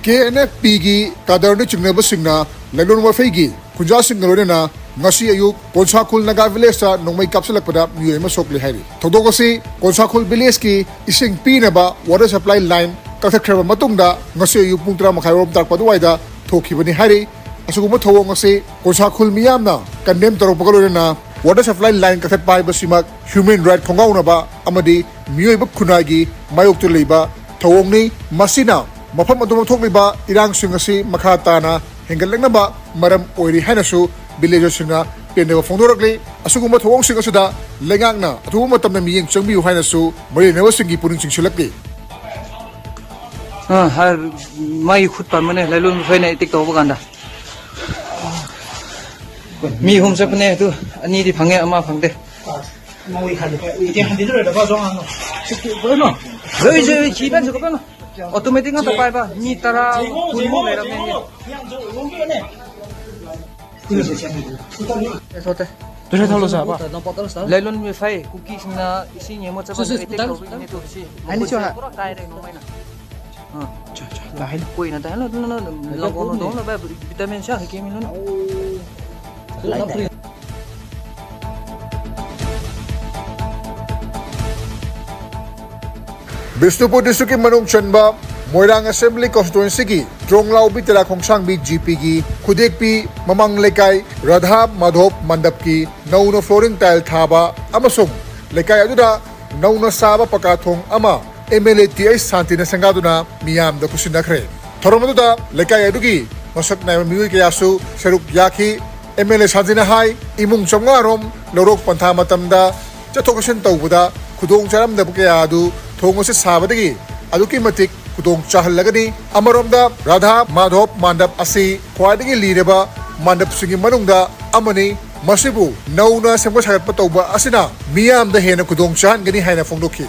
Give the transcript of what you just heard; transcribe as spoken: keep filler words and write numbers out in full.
K and F ꯄꯤꯒꯤ ꯀꯥꯗꯔꯅ ꯆꯤꯡꯅꯕꯁꯤꯡꯅ ꯂꯂꯣꯟ ꯋꯥꯐꯩꯒꯤ ꯈꯨꯟꯖꯥꯁꯤꯡꯒ ꯂꯣꯏꯅꯅ ꯉꯁꯤ ꯑꯌꯨꯛ ꯀꯣꯟꯁꯥꯈꯨꯜ ꯅꯥꯒꯥ ꯚꯤꯂꯦꯖꯇ ꯅꯣꯡꯃꯩ ꯀꯥꯞꯁꯤꯜꯂꯛꯄꯗ ꯃꯤꯑꯣꯏ ꯑꯃ ꯁꯣꯛꯂꯦ ꯍꯥꯏꯔꯤ꯫ ꯊꯧꯗꯣꯛ ꯑꯁꯤ ꯀꯣꯟꯁꯥꯈꯨꯜ ꯚꯤꯂꯦꯖꯀꯤ ꯏꯁꯤꯡ ꯄꯤꯅꯕ ꯋꯥꯇꯔ ꯁꯄ꯭ꯂꯥꯏ ꯂꯥꯏꯟ ꯀꯛꯊꯠꯈ꯭ꯔꯕ ꯃꯇꯨꯡꯗ ꯉꯁꯤ ꯑꯌꯨꯛ ꯄꯨꯡ ꯇꯔꯥ ꯃꯈꯥꯏ ꯋꯥꯏꯔꯣꯝ ꯇꯥꯔꯛꯄ ꯑꯗꯨꯋꯥꯏꯗ ꯊꯣꯛꯈꯤꯕꯅꯤ ꯍꯥꯏꯔꯤ꯫ ꯑꯁꯤꯒꯨꯝꯕ ꯊꯧꯑꯣꯡ ꯑꯁꯤ ꯀꯣꯟꯁꯥꯈꯨꯜ ꯃꯤꯌꯥꯝꯅ ꯀꯟꯗꯦꯝ ꯇꯧꯔꯛꯄꯒ ꯂꯣꯏꯅꯅ ꯋꯥꯇꯔ ꯁꯄ꯭ꯂꯥꯏ ꯂꯥꯏꯟ ꯀꯛꯊꯠꯄ ꯍꯥꯏꯕꯁꯤꯃꯛ ꯍ꯭ꯌꯨꯃꯦꯟ ꯔꯥꯏꯠ ꯈꯣꯡꯒꯥꯎꯅꯕ ꯑꯃꯗꯤ ꯃꯤꯑꯣꯏꯕ ꯈꯨꯟꯅꯥꯏꯒꯤ ꯃꯥꯌꯣꯛꯇ ꯂꯩꯕ ꯊꯧꯑꯣꯡꯅꯤ꯫ ꯃꯁꯤꯅ ꯃꯐꯝ ꯑꯗꯨꯗ ꯊꯣꯛꯂꯤꯕ ꯏꯔꯥꯡꯁꯤꯡ ꯑꯁꯤ ꯃꯈꯥ ꯇꯥꯅ ꯍꯦꯟꯒꯠꯂꯛꯅꯕ ꯃꯔꯝ ꯑꯣꯏꯔꯤ ꯍꯥꯏꯅꯁꯨ ꯚꯤꯂꯦꯖꯔꯁꯤꯡꯅ ꯄꯦꯟꯗꯕ ꯐꯣꯡꯗꯣꯔꯛꯂꯤ꯫ ꯑꯁꯤꯒꯨꯝꯕ ꯊꯧꯑꯣꯡꯁꯤꯡ ꯑꯁꯤꯗ ꯂꯩꯉꯥꯛꯅ ꯑꯊꯨꯕ ꯃꯇꯝꯗ ꯃꯤꯠꯌꯦꯡ ꯆꯪꯕꯤꯌꯨ ꯍꯥꯏꯅꯁꯨ ꯃꯔꯤ ꯂꯩꯅꯕꯁꯤꯡꯒꯤ ꯄꯨꯛꯅꯤꯡ ꯆꯤꯡꯁꯤꯜꯂꯛꯂꯤ꯫ ꯑ, ꯍꯥꯏ-, ꯃꯥꯒꯤ ꯈꯨꯠ ꯄꯟꯕꯅꯦ, ꯂꯩꯂꯣꯟ ꯃꯈꯣꯏꯅ ꯑꯦꯇꯦꯛ ꯇꯧꯕ ꯀꯥꯟꯗ꯫ ꯃꯤ ꯑꯍꯨꯝ ꯆꯠꯄꯅꯦ, ꯑꯗꯨ ꯑꯅꯤꯗꯤ ꯐꯪꯉꯦ, ꯑꯃ ꯐꯪꯗꯦ꯫ ꯂꯣꯏꯁꯦ, ꯈꯤꯇꯪꯁꯨ ꯈꯤꯇꯪ꯫ ꯑꯣꯇꯣꯃꯦꯇꯤꯛ ꯉꯥꯛꯇ ꯄꯥꯏꯕ, ꯃꯤ ꯇꯔꯥ, ꯀꯨꯟꯃꯨꯛ ꯂꯩꯔꯝꯃꯦ꯫ ꯁꯣꯠꯇꯦ꯫ ꯄꯩꯁꯥ ꯊꯧꯔꯣ ꯁꯥꯕ꯫ ꯂꯩꯂꯣꯟ ꯃꯤ ꯐꯩ, ꯀꯨꯀꯤꯁꯤꯡꯅ ꯏꯁꯤꯡ ꯌꯦꯡꯕ ꯆꯠꯄ ꯁꯨ, ꯁꯨ, ꯑꯦꯇꯦꯛ ꯇꯧꯕꯒꯤꯅꯦ ꯑꯗꯨ ꯁꯤ꯫ ꯍꯥꯏꯅꯤ ꯁꯨ, ꯍꯥ꯫ ꯄꯨꯔꯥ ꯀꯥꯏꯔꯦ ꯅꯣꯡꯃꯩꯅ꯫ ꯑꯥ꯫ ꯆꯥ, ꯆꯥ, ꯇꯥ ꯍꯥꯏꯅꯤ꯫ ꯀꯨꯏꯅ ꯇꯥꯍꯜꯂꯣ, ꯑꯗꯨꯅ ꯅꯪ ꯂꯪꯒꯣꯜ ꯍꯨꯟꯗꯣꯛꯅꯕ ꯚꯤꯇꯥꯃꯤꯟ ꯁꯤ ꯍꯥꯟꯅ ꯀꯦꯃꯤ ꯂꯣꯏꯅ꯫ ꯕꯤꯁꯅꯨꯄꯨꯔ ꯗꯤꯁꯇ꯭ꯔꯤꯛꯀꯤ ꯃꯅꯨꯡ ꯆꯟꯕ ꯃꯣꯏꯔꯥꯡ ꯑꯦꯁꯦꯝꯕ꯭ꯂꯤ ꯀꯣꯟꯁꯇꯤꯇ꯭ꯋꯦꯟꯁꯤꯒꯤ ꯇ꯭ꯔꯣꯡꯂꯥꯎꯕꯤ ꯇꯦꯔꯥ ꯈꯣꯡꯁꯥꯡꯕꯤ ꯖꯤ ꯄꯤꯒꯤ ꯈꯨꯗꯦꯛꯄꯤ ꯃꯃꯥꯡ ꯂꯩꯀꯥꯏ ꯔꯥꯙꯥ ꯃꯥꯙꯣꯞ ꯃꯟꯗꯞꯀꯤ ꯅꯧꯅ ꯐ꯭ꯂꯣꯔꯤꯡ ꯇꯥꯏꯜ ꯊꯥꯕ ꯑꯃꯁꯨꯡ ꯂꯩꯀꯥꯏ ꯑꯗꯨꯗ ꯅꯧꯅ ꯁꯥꯕ ꯄꯀꯥ ꯊꯣꯡ ꯑꯃ M L A T H ꯁꯥꯟꯇꯤꯅ ꯁꯪꯒꯥꯗꯨꯅ ꯃꯤꯌꯥꯝꯗ ꯈꯨꯠꯁꯤꯟꯅꯈ꯭ꯔꯦ꯫ ꯊꯧꯔꯝ ꯑꯗꯨꯗ ꯂꯩꯀꯥꯏ ꯑꯗꯨꯒꯤ ꯃꯁꯛ ꯅꯥꯏꯕ ꯃꯤꯑꯣꯏ ꯀꯌꯥꯁꯨ ꯁꯔꯨꯛ ꯌꯥꯈꯤ꯫ ꯑꯦꯝ ꯑꯦꯜ ꯑꯦ ꯁꯥꯟꯇꯤꯅ ꯍꯥꯏ, ꯏꯃꯨꯡ ꯆꯥꯝꯃꯉꯥ ꯔꯣꯝ ꯂꯧꯔꯣꯛ ꯄꯟꯊꯥ ꯃꯇꯝꯗ ꯆꯠꯊꯣꯛ ꯆꯠꯁꯤꯟ ꯇꯧꯕꯗ ꯈꯨꯗꯣꯡ ꯆꯥꯔꯝꯗꯕ ꯀꯌꯥ ꯑꯗꯨ ꯊꯣꯡ ꯑꯁꯤ ꯁꯥꯕꯗꯒꯤ ꯑꯗꯨꯛꯀꯤ ꯃꯇꯤꯛ ꯈꯨꯗꯣꯡ ꯆꯥꯍꯜꯂꯒꯅꯤ꯫ ꯑꯃꯔꯣꯝꯗ ꯔꯥꯙꯥ ꯃꯥꯙꯣꯞ ꯃꯥꯟꯗꯞ ꯑꯁꯤ ꯈ꯭ꯋꯥꯏꯗꯒꯤ ꯂꯤꯔꯕ ꯃꯥꯟꯗꯞꯁꯤꯡꯒꯤ ꯃꯅꯨꯡꯗ ꯑꯃꯅꯤ꯫ ꯃꯁꯤꯕꯨ ꯅꯧꯅ ꯁꯦꯝꯒꯠ ꯁꯥꯒꯠꯄ ꯇꯧꯕ ꯑꯁꯤꯅ ꯃꯤꯌꯥꯝꯗ ꯍꯦꯟꯅ ꯈꯨꯗꯣꯡ ꯆꯥꯍꯟꯒꯅꯤ ꯍꯥꯏꯅ ꯐꯣꯡꯗꯣꯛꯈꯤ꯫